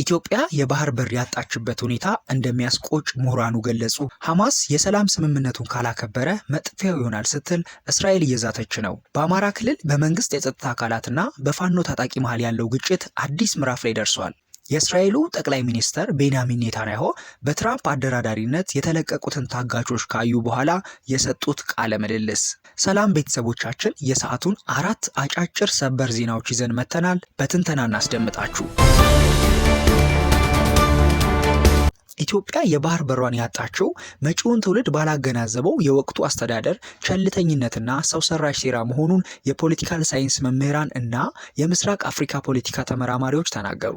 ኢትዮጵያ የባህር በር ያጣችበት ሁኔታ እንደሚያስቆጭ ምሁራኑ ገለጹ። ሐማስ የሰላም ስምምነቱን ካላከበረ መጥፊያው ይሆናል ስትል እስራኤል እየዛተች ነው። በአማራ ክልል በመንግስት የጸጥታ አካላትና በፋኖ ታጣቂ መሃል ያለው ግጭት አዲስ ምዕራፍ ላይ ደርሷል። የእስራኤሉ ጠቅላይ ሚኒስተር ቤንያሚን ኔታንያሁ በትራምፕ አደራዳሪነት የተለቀቁትን ታጋቾች ካዩ በኋላ የሰጡት ቃለ ምልልስ። ሰላም ቤተሰቦቻችን፣ የሰዓቱን አራት አጫጭር ሰበር ዜናዎች ይዘን መጥተናል። በትንተና እናስደምጣችሁ። ኢትዮጵያ የባህር በሯን ያጣችው መጪውን ትውልድ ባላገናዘበው የወቅቱ አስተዳደር ቸልተኝነትና ሰው ሰራሽ ሴራ መሆኑን የ political science መምህራን እና የምስራቅ አፍሪካ ፖለቲካ ተመራማሪዎች ተናገሩ።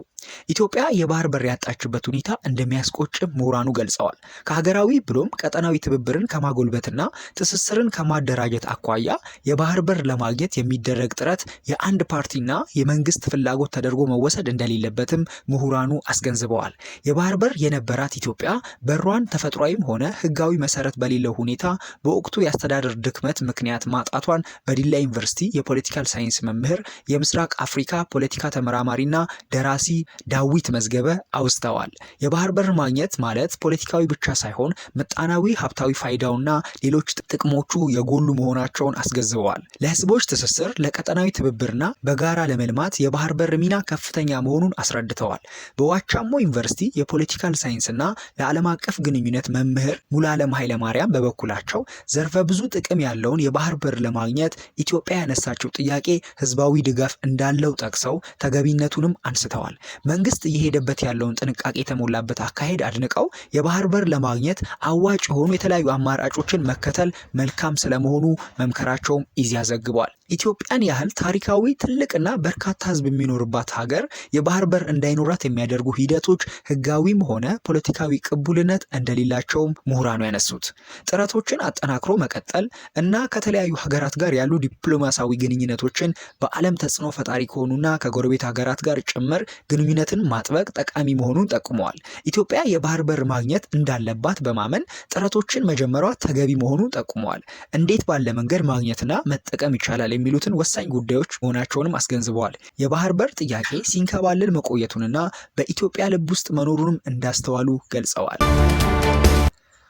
ኢትዮጵያ የባህር በር ያጣችበት ሁኔታ እንደሚያስቆጭም ምሁራኑ ገልጸዋል። ከሀገራዊ ብሎም ቀጠናዊ ትብብርን ከማጎልበትና ትስስርን ከማደራጀት አኳያ የባህር በር ለማግኘት የሚደረግ ጥረት የአንድ ፓርቲና የመንግስት ፍላጎት ተደርጎ መወሰድ እንደሌለበትም ምሁራኑ አስገንዝበዋል። የባህር በር የነበራት ኢትዮጵያ በሯን ተፈጥሯዊም ሆነ ሕጋዊ መሰረት በሌለው ሁኔታ በወቅቱ የአስተዳደር ድክመት ምክንያት ማጣቷን በዲላ ዩኒቨርሲቲ የ political science መምህር፣ የምስራቅ አፍሪካ ፖለቲካ ተመራማሪና ደራሲ ዳዊት መዝገበ አውስተዋል። የባህር በር ማግኘት ማለት ፖለቲካዊ ብቻ ሳይሆን ምጣናዊ ሀብታዊ ፋይዳውና ሌሎች ጥቅሞቹ የጎሉ መሆናቸውን አስገንዝበዋል። ለህዝቦች ትስስር፣ ለቀጠናዊ ትብብርና በጋራ ለመልማት የባህር በር ሚና ከፍተኛ መሆኑን አስረድተዋል። በዋቻሞ ዩኒቨርሲቲ የ political science ና ለዓለም አቀፍ ግንኙነት መምህር ሙሉዓለም ኃይለማርያም በበኩላቸው ዘርፈ ብዙ ጥቅም ያለውን የባህር በር ለማግኘት ኢትዮጵያ ያነሳችው ጥያቄ ህዝባዊ ድጋፍ እንዳለው ጠቅሰው ተገቢነቱንም አንስተዋል። መንግስት እየሄደበት ያለውን ጥንቃቄ የተሞላበት አካሄድ አድንቀው የባህር በር ለማግኘት አዋጭ የሆኑ የተለያዩ አማራጮችን መከተል መልካም ስለመሆኑ መምከራቸውም ኢዜአ ዘግቧል። ኢትዮጵያን ያህል ታሪካዊ ትልቅና በርካታ ህዝብ የሚኖርባት ሀገር የባህር በር እንዳይኖራት የሚያደርጉ ሂደቶች ህጋዊም ሆነ ፖለቲካዊ ቅቡልነት እንደሌላቸውም ምሁራኑ ያነሱት ጥረቶችን አጠናክሮ መቀጠል እና ከተለያዩ ሀገራት ጋር ያሉ ዲፕሎማሲያዊ ግንኙነቶችን በዓለም ተጽዕኖ ፈጣሪ ከሆኑና ከጎረቤት ሀገራት ጋር ጭምር ግንኙነትን ማጥበቅ ጠቃሚ መሆኑን ጠቁመዋል። ኢትዮጵያ የባህር በር ማግኘት እንዳለባት በማመን ጥረቶችን መጀመሯ ተገቢ መሆኑን ጠቁመዋል። እንዴት ባለ መንገድ ማግኘትና መጠቀም ይቻላል የሚሉትን ወሳኝ ጉዳዮች መሆናቸውንም አስገንዝበዋል። የባህር በር ጥያቄ ሲንከባለል መቆየቱንና በኢትዮጵያ ልብ ውስጥ መኖሩንም እንዳስተዋሉ ገልጸዋል።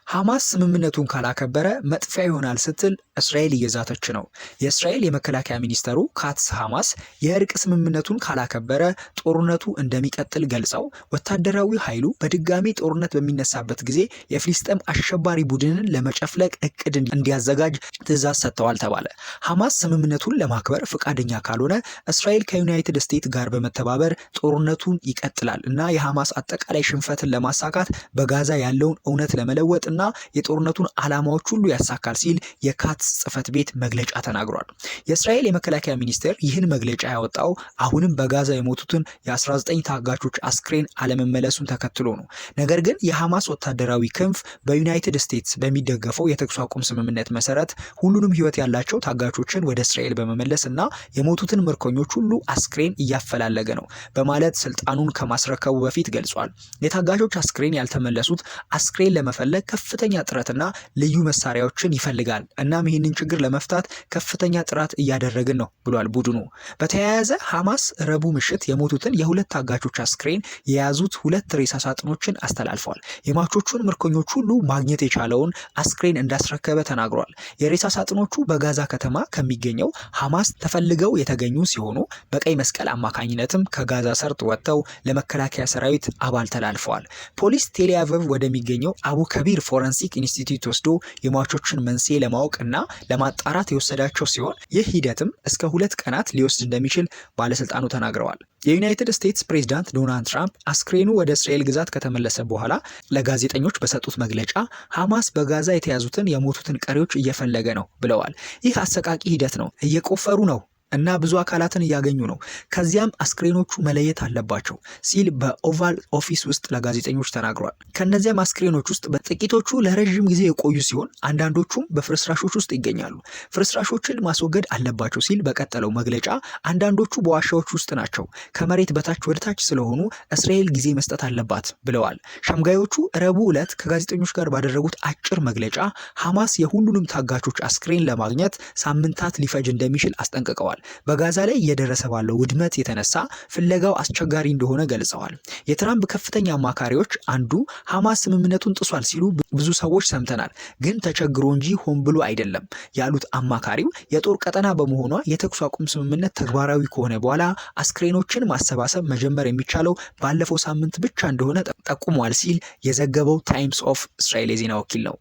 ሐማስ ስምምነቱን ካላከበረ መጥፊያ ይሆናል ስትል እስራኤል እየዛተች ነው። የእስራኤል የመከላከያ ሚኒስተሩ ካትስ ሐማስ የእርቅ ስምምነቱን ካላከበረ ጦርነቱ እንደሚቀጥል ገልጸው ወታደራዊ ኃይሉ በድጋሚ ጦርነት በሚነሳበት ጊዜ የፍልስጤም አሸባሪ ቡድንን ለመጨፍለቅ እቅድ እንዲያዘጋጅ ትዕዛዝ ሰጥተዋል ተባለ። ሐማስ ስምምነቱን ለማክበር ፈቃደኛ ካልሆነ እስራኤል ከዩናይትድ ስቴትስ ጋር በመተባበር ጦርነቱን ይቀጥላል እና የሐማስ አጠቃላይ ሽንፈትን ለማሳካት በጋዛ ያለውን እውነት ለመለወጥ እና የጦርነቱን ዓላማዎች ሁሉ ያሳካል ሲል የካትስ ጽሕፈት ቤት መግለጫ ተናግሯል። የእስራኤል የመከላከያ ሚኒስቴር ይህን መግለጫ ያወጣው አሁንም በጋዛ የሞቱትን የ19 ታጋቾች አስክሬን አለመመለሱን ተከትሎ ነው። ነገር ግን የሐማስ ወታደራዊ ክንፍ በዩናይትድ ስቴትስ በሚደገፈው የተኩስ አቁም ስምምነት መሰረት ሁሉንም ሕይወት ያላቸው ታጋቾችን ወደ እስራኤል በመመለስ እና የሞቱትን ምርኮኞች ሁሉ አስክሬን እያፈላለገ ነው በማለት ስልጣኑን ከማስረከቡ በፊት ገልጿል። የታጋቾች አስክሬን ያልተመለሱት አስክሬን ለመፈለግ ከፍተኛ ጥረትና ልዩ መሳሪያዎችን ይፈልጋል። እናም ይህንን ችግር ለመፍታት ከፍተኛ ጥረት እያደረግን ነው ብሏል ቡድኑ። በተያያዘ ሐማስ ረቡዕ ምሽት የሞቱትን የሁለት ታጋቾች አስክሬን የያዙት ሁለት ሬሳ ሳጥኖችን አስተላልፈዋል። የሟቾቹን ምርኮኞች ሁሉ ማግኘት የቻለውን አስክሬን እንዳስረከበ ተናግሯል። የሬሳ ሳጥኖቹ በጋዛ ከተማ ከሚገኘው ሐማስ ተፈልገው የተገኙ ሲሆኑ በቀይ መስቀል አማካኝነትም ከጋዛ ሰርጥ ወጥተው ለመከላከያ ሰራዊት አባል ተላልፈዋል። ፖሊስ ቴልአቪቭ ወደሚገኘው አቡ ከቢር forensic institute ወስዶ የሟቾችን መንስኤ ለማወቅ እና ለማጣራት የወሰዳቸው ሲሆን ይህ ሂደትም እስከ 2 ቀናት ሊወስድ እንደሚችል ባለስልጣኑ ተናግረዋል። የዩናይትድ ስቴትስ ፕሬዚዳንት ዶናልድ ትራምፕ አስክሬኑ ወደ እስራኤል ግዛት ከተመለሰ በኋላ ለጋዜጠኞች በሰጡት መግለጫ ሐማስ በጋዛ የተያዙትን የሞቱትን ቀሪዎች እየፈለገ ነው ብለዋል። ይህ አሰቃቂ ሂደት ነው፣ እየቆፈሩ ነው እና ብዙ አካላትን እያገኙ ነው። ከዚያም አስክሬኖቹ መለየት አለባቸው ሲል በ Oval Office ውስጥ ለጋዜጠኞች ተናግሯል። ከእነዚያም አስክሬኖች ውስጥ በጥቂቶቹ ለረዥም ጊዜ የቆዩ ሲሆን አንዳንዶቹም በፍርስራሾች ውስጥ ይገኛሉ። ፍርስራሾችን ማስወገድ አለባቸው ሲል በቀጠለው መግለጫ አንዳንዶቹ በዋሻዎች ውስጥ ናቸው፣ ከመሬት በታች ወደ ታች ስለሆኑ እስራኤል ጊዜ መስጠት አለባት ብለዋል። ሸምጋዮቹ ረቡዕ ዕለት ከጋዜጠኞች ጋር ባደረጉት አጭር መግለጫ ሐማስ የሁሉንም ታጋቾች አስክሬን ለማግኘት ሳምንታት ሊፈጅ እንደሚችል አስጠንቅቀዋል። በጋዛ ላይ እየደረሰ ባለው ውድመት የተነሳ ፍለጋው አስቸጋሪ እንደሆነ ገልጸዋል። የትራምፕ ከፍተኛ አማካሪዎች አንዱ ሐማስ ስምምነቱን ጥሷል ሲሉ ብዙ ሰዎች ሰምተናል፣ ግን ተቸግሮ እንጂ ሆን ብሎ አይደለም ያሉት አማካሪው የጦር ቀጠና በመሆኗ የተኩስ አቁም ስምምነት ተግባራዊ ከሆነ በኋላ አስክሬኖችን ማሰባሰብ መጀመር የሚቻለው ባለፈው ሳምንት ብቻ እንደሆነ ጠቁሟል ሲል የዘገበው ታይምስ ኦፍ እስራኤል የዜና ወኪል ነው።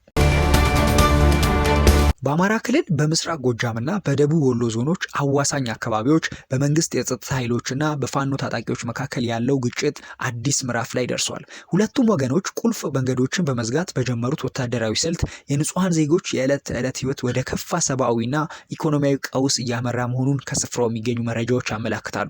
በአማራ ክልል በምስራቅ ጎጃምና በደቡብ ወሎ ዞኖች አዋሳኝ አካባቢዎች በመንግስት የጸጥታ ኃይሎችና በፋኖ ታጣቂዎች መካከል ያለው ግጭት አዲስ ምዕራፍ ላይ ደርሷል። ሁለቱም ወገኖች ቁልፍ መንገዶችን በመዝጋት በጀመሩት ወታደራዊ ስልት የንጹሐን ዜጎች የዕለት ተዕለት ሕይወት ወደ ከፋ ሰብአዊና ኢኮኖሚያዊ ቀውስ እያመራ መሆኑን ከስፍራው የሚገኙ መረጃዎች ያመላክታሉ።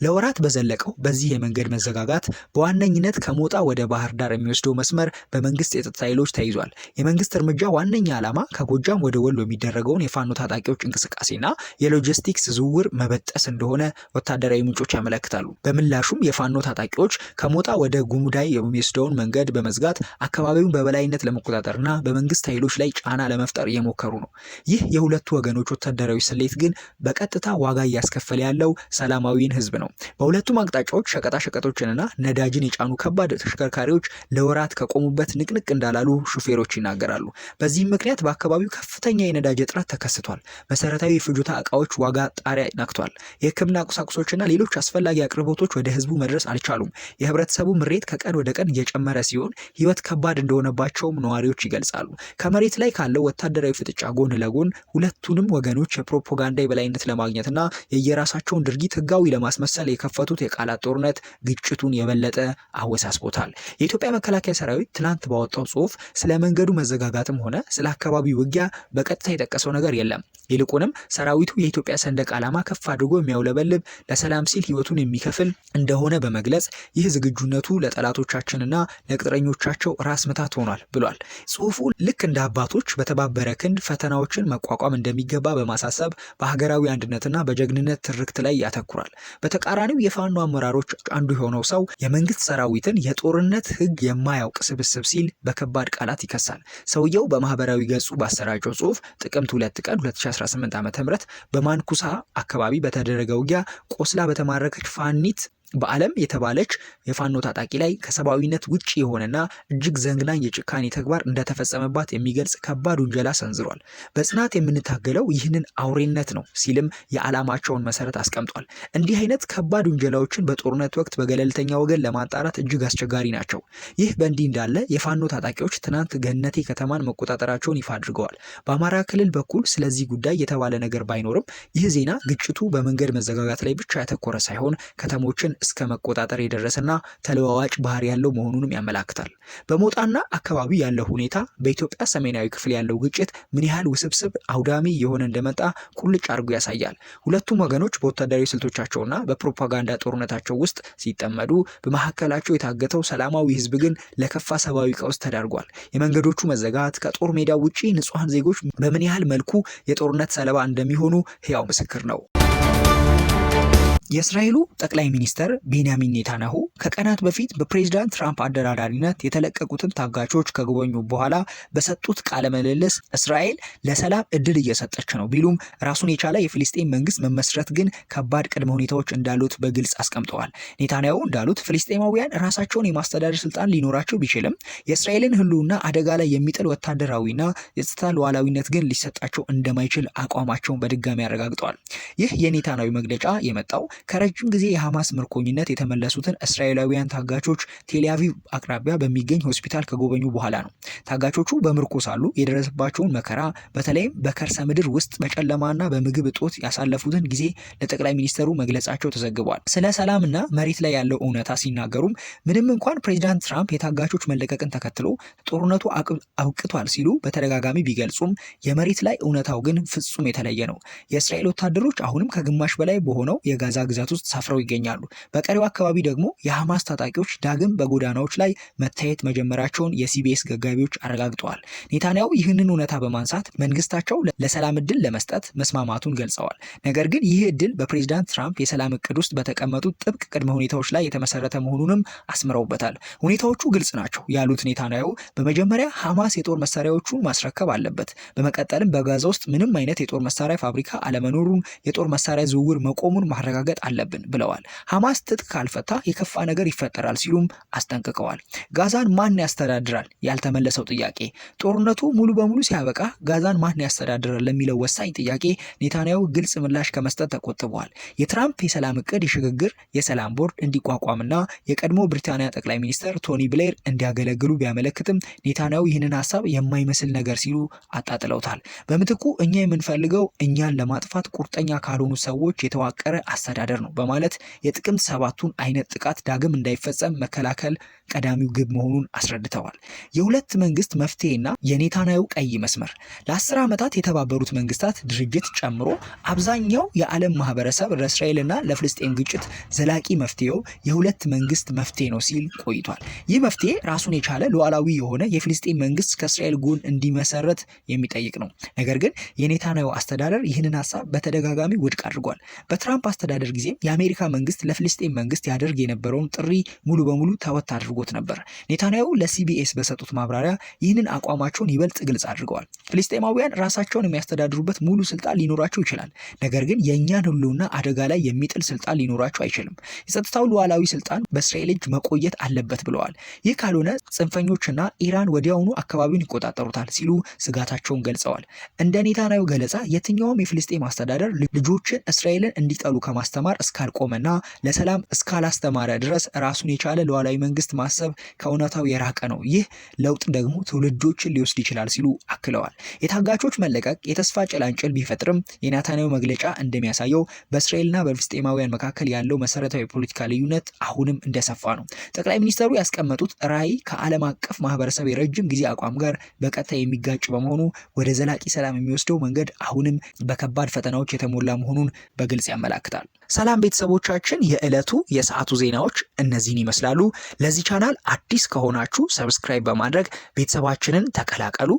ለወራት በዘለቀው በዚህ የመንገድ መዘጋጋት በዋነኝነት ከሞጣ ወደ ባህር ዳር የሚወስደው መስመር በመንግስት የጸጥታ ኃይሎች ተይዟል። የመንግስት እርምጃ ዋነኛ ዓላማ ከጎጃም ወደ ወሎ የሚደረገውን የፋኖ ታጣቂዎች እንቅስቃሴና የሎጂስቲክስ ዝውውር መበጠስ እንደሆነ ወታደራዊ ምንጮች ያመለክታሉ። በምላሹም የፋኖ ታጣቂዎች ከሞጣ ወደ ጉሙዳይ የሚወስደውን መንገድ በመዝጋት አካባቢውን በበላይነት ለመቆጣጠርና በመንግስት ኃይሎች ላይ ጫና ለመፍጠር እየሞከሩ ነው። ይህ የሁለቱ ወገኖች ወታደራዊ ስሌት ግን በቀጥታ ዋጋ እያስከፈለ ያለው ሰላማዊን ህዝብ ነው። በሁለቱም አቅጣጫዎች ሸቀጣሸቀጦችንና ነዳጅን የጫኑ ከባድ ተሽከርካሪዎች ለወራት ከቆሙበት ንቅንቅ እንዳላሉ ሹፌሮች ይናገራሉ። በዚህም ምክንያት በአካባቢው ከፍተኛ የነዳጅ እጥረት ተከስቷል። መሰረታዊ የፍጆታ እቃዎች ዋጋ ጣሪያ ነክቷል። የሕክምና ቁሳቁሶችና ሌሎች አስፈላጊ አቅርቦቶች ወደ ህዝቡ መድረስ አልቻሉም። የህብረተሰቡ ምሬት ከቀን ወደ ቀን እየጨመረ ሲሆን ህይወት ከባድ እንደሆነባቸውም ነዋሪዎች ይገልጻሉ። ከመሬት ላይ ካለው ወታደራዊ ፍጥጫ ጎን ለጎን ሁለቱንም ወገኖች የፕሮፓጋንዳ የበላይነት ለማግኘትና የየራሳቸውን ድርጊት ህጋዊ ለማስመሰል የከፈቱት የቃላት ጦርነት ግጭቱን የበለጠ አወሳስቦታል። የኢትዮጵያ መከላከያ ሰራዊት ትናንት ባወጣው ጽሁፍ ስለ መንገዱ መዘጋጋትም ሆነ ስለ አካባቢው ውጊያ በቀጥታ የጠቀሰው ነገር የለም። ይልቁንም ሰራዊቱ የኢትዮጵያ ሰንደቅ ዓላማ ከፍ አድርጎ የሚያውለበልብ ለሰላም ሲል ህይወቱን የሚከፍል እንደሆነ በመግለጽ ይህ ዝግጁነቱ ለጠላቶቻችንና ለቅጥረኞቻቸው ራስ ምታት ሆኗል ብሏል። ጽሁፉ ልክ እንደ አባቶች በተባበረ ክንድ ፈተናዎችን መቋቋም እንደሚገባ በማሳሰብ በሀገራዊ አንድነትና በጀግንነት ትርክት ላይ ያተኩራል። በተቃራኒው የፋኖ አመራሮች አንዱ የሆነው ሰው የመንግስት ሰራዊትን የጦርነት ህግ የማያውቅ ስብስብ ሲል በከባድ ቃላት ይከሳል። ሰውየው በማህበራዊ ገጹ ባሰራጨው ጽሁፍ ጥቅምት 2 ቀን 2018 ዓ.ም በማንኩሳ አካባቢ በተደረገ ውጊያ ቆስላ በተማረከች ፋኒት በዓለም የተባለች የፋኖ ታጣቂ ላይ ከሰብአዊነት ውጭ የሆነና እጅግ ዘግናኝ የጭካኔ ተግባር እንደተፈጸመባት የሚገልጽ ከባድ ውንጀላ ሰንዝሯል። በጽናት የምንታገለው ይህንን አውሬነት ነው ሲልም የዓላማቸውን መሰረት አስቀምጧል። እንዲህ አይነት ከባድ ውንጀላዎችን በጦርነት ወቅት በገለልተኛ ወገን ለማጣራት እጅግ አስቸጋሪ ናቸው። ይህ በእንዲህ እንዳለ የፋኖ ታጣቂዎች ትናንት ገነቴ ከተማን መቆጣጠራቸውን ይፋ አድርገዋል። በአማራ ክልል በኩል ስለዚህ ጉዳይ የተባለ ነገር ባይኖርም ይህ ዜና ግጭቱ በመንገድ መዘጋጋት ላይ ብቻ ያተኮረ ሳይሆን ከተሞችን እስከ መቆጣጠር የደረሰና ተለዋዋጭ ባህሪ ያለው መሆኑንም ያመላክታል። በሞጣና አካባቢ ያለው ሁኔታ በኢትዮጵያ ሰሜናዊ ክፍል ያለው ግጭት ምን ያህል ውስብስብ፣ አውዳሚ የሆነ እንደመጣ ቁልጭ አድርጎ ያሳያል። ሁለቱም ወገኖች በወታደራዊ ስልቶቻቸውና በፕሮፓጋንዳ ጦርነታቸው ውስጥ ሲጠመዱ፣ በመካከላቸው የታገተው ሰላማዊ ሕዝብ ግን ለከፋ ሰብአዊ ቀውስ ተዳርጓል። የመንገዶቹ መዘጋት ከጦር ሜዳ ውጪ ንጹሐን ዜጎች በምን ያህል መልኩ የጦርነት ሰለባ እንደሚሆኑ ሕያው ምስክር ነው። የእስራኤሉ ጠቅላይ ሚኒስተር ቤንያሚን ኔታንያሁ ከቀናት በፊት በፕሬዝዳንት ትራምፕ አደራዳሪነት የተለቀቁትን ታጋቾች ከጎበኙ በኋላ በሰጡት ቃለ ምልልስ እስራኤል ለሰላም እድል እየሰጠች ነው ቢሉም ራሱን የቻለ የፍልስጤም መንግስት መመስረት ግን ከባድ ቅድመ ሁኔታዎች እንዳሉት በግልጽ አስቀምጠዋል። ኔታንያሁ እንዳሉት ፍልስጤማውያን ራሳቸውን የማስተዳደር ስልጣን ሊኖራቸው ቢችልም የእስራኤልን ሕልውና አደጋ ላይ የሚጥል ወታደራዊና የጸጥታ ሉዓላዊነት ግን ሊሰጣቸው እንደማይችል አቋማቸውን በድጋሚ አረጋግጠዋል። ይህ የኔታንያሁ መግለጫ የመጣው ከረጅም ጊዜ የሐማስ ምርኮኝነት የተመለሱትን እስራኤላውያን ታጋቾች ቴልአቪቭ አቅራቢያ በሚገኝ ሆስፒታል ከጎበኙ በኋላ ነው። ታጋቾቹ በምርኮ ሳሉ የደረሰባቸውን መከራ በተለይም በከርሰ ምድር ውስጥ በጨለማና በምግብ እጦት ያሳለፉትን ጊዜ ለጠቅላይ ሚኒስትሩ መግለጻቸው ተዘግቧል። ስለ ሰላምና መሬት ላይ ያለው እውነታ ሲናገሩም ምንም እንኳን ፕሬዚዳንት ትራምፕ የታጋቾች መለቀቅን ተከትሎ ጦርነቱ አብቅቷል ሲሉ በተደጋጋሚ ቢገልጹም የመሬት ላይ እውነታው ግን ፍጹም የተለየ ነው። የእስራኤል ወታደሮች አሁንም ከግማሽ በላይ በሆነው የጋዛ ግዛት ውስጥ ሰፍረው ይገኛሉ። በቀሪው አካባቢ ደግሞ የሐማስ ታጣቂዎች ዳግም በጎዳናዎች ላይ መታየት መጀመራቸውን የሲቢኤስ ዘጋቢዎች አረጋግጠዋል። ኔታንያሁ ይህንን እውነታ በማንሳት መንግስታቸው ለሰላም እድል ለመስጠት መስማማቱን ገልጸዋል። ነገር ግን ይህ እድል በፕሬዚዳንት ትራምፕ የሰላም እቅድ ውስጥ በተቀመጡ ጥብቅ ቅድመ ሁኔታዎች ላይ የተመሰረተ መሆኑንም አስምረውበታል። ሁኔታዎቹ ግልጽ ናቸው ያሉት ኔታንያሁ በመጀመሪያ ሐማስ የጦር መሳሪያዎቹን ማስረከብ አለበት። በመቀጠልም በጋዛ ውስጥ ምንም አይነት የጦር መሳሪያ ፋብሪካ አለመኖሩን፣ የጦር መሳሪያ ዝውውር መቆሙን ማረጋገጥ አለብን ብለዋል። ሐማስ ትጥቅ ካልፈታ የከፋ ነገር ይፈጠራል ሲሉም አስጠንቅቀዋል። ጋዛን ማን ያስተዳድራል? ያልተመለሰው ጥያቄ። ጦርነቱ ሙሉ በሙሉ ሲያበቃ ጋዛን ማን ያስተዳድራል ለሚለው ወሳኝ ጥያቄ ኔታንያሁ ግልጽ ምላሽ ከመስጠት ተቆጥበዋል። የትራምፕ የሰላም እቅድ የሽግግር የሰላም ቦርድ እንዲቋቋምና የቀድሞ ብሪታንያ ጠቅላይ ሚኒስትር ቶኒ ብሌር እንዲያገለግሉ ቢያመለክትም ኔታንያሁ ይህንን ሀሳብ የማይመስል ነገር ሲሉ አጣጥለውታል። በምትኩ እኛ የምንፈልገው እኛን ለማጥፋት ቁርጠኛ ካልሆኑ ሰዎች የተዋቀረ አስተዳደር ነው በማለት የጥቅምት 7ቱን አይነት ጥቃት ዳግም እንዳይፈጸም መከላከል ቀዳሚው ግብ መሆኑን አስረድተዋል። የሁለት መንግስት መፍትሄና የኔታንያሁ ቀይ መስመር። ለ10 ዓመታት የተባበሩት መንግስታት ድርጅት ጨምሮ አብዛኛው የዓለም ማህበረሰብ ለእስራኤልና ለፍልስጤም ግጭት ዘላቂ መፍትሄው የሁለት መንግስት መፍትሄ ነው ሲል ቆይቷል። ይህ መፍትሄ ራሱን የቻለ ሉዓላዊ የሆነ የፍልስጤም መንግስት ከእስራኤል ጎን እንዲመሰረት የሚጠይቅ ነው። ነገር ግን የኔታንያሁ አስተዳደር ይህንን ሀሳብ በተደጋጋሚ ውድቅ አድርጓል። በትራምፕ አስተዳደር ጊዜም የአሜሪካ መንግስት ለፍልስጤም መንግስት ያደርግ የነበረውን ጥሪ ሙሉ በሙሉ ተወት አድርጎት ነበር። ኔታንያሁ ለሲቢኤስ በሰጡት ማብራሪያ ይህንን አቋማቸውን ይበልጥ ግልጽ አድርገዋል። ፍልስጤማውያን ራሳቸውን የሚያስተዳድሩበት ሙሉ ስልጣን ሊኖራቸው ይችላል። ነገር ግን የእኛን ህልውና አደጋ ላይ የሚጥል ስልጣን ሊኖራቸው አይችልም። የጸጥታው ሉዓላዊ ስልጣን በእስራኤል እጅ መቆየት አለበት ብለዋል። ይህ ካልሆነ ጽንፈኞችና ኢራን ወዲያውኑ አካባቢውን ይቆጣጠሩታል ሲሉ ስጋታቸውን ገልጸዋል። እንደ ኔታንያሁ ገለጻ የትኛውም የፍልስጤም አስተዳደር ልጆችን እስራኤልን እንዲጠሉ ከማስተማር እስካልቆመና ለሰላም እስካላስተማረ ድረስ ራሱን የቻለ ሉዓላዊ መንግስት ማሰብ ከእውነታው የራቀ ነው። ይህ ለውጥ ደግሞ ትውልዶችን ሊወስድ ይችላል ሲሉ አክለዋል። የታጋቾች መለቀቅ የተስፋ ጭላንጭል ቢፈጥርም የኔታንያሁ መግለጫ እንደሚያሳየው በእስራኤልና በፍልስጤማውያን መካከል ያለው መሰረታዊ የፖለቲካ ልዩነት አሁንም እንደሰፋ ነው። ጠቅላይ ሚኒስትሩ ያስቀመጡት ራዕይ ከዓለም አቀፍ ማህበረሰብ የረጅም ጊዜ አቋም ጋር በቀጥታ የሚጋጭ በመሆኑ ወደ ዘላቂ ሰላም የሚወስደው መንገድ አሁንም በከባድ ፈተናዎች የተሞላ መሆኑን በግልጽ ያመላክታል። ሰላም ቤተሰቦቻችን፣ የዕለቱ የሰዓቱ ዜናዎች እነዚህን ይመስላሉ። ለዚህ ቻናል አዲስ ከሆናችሁ subscribe በማድረግ ቤተሰባችንን ተቀላቀሉ።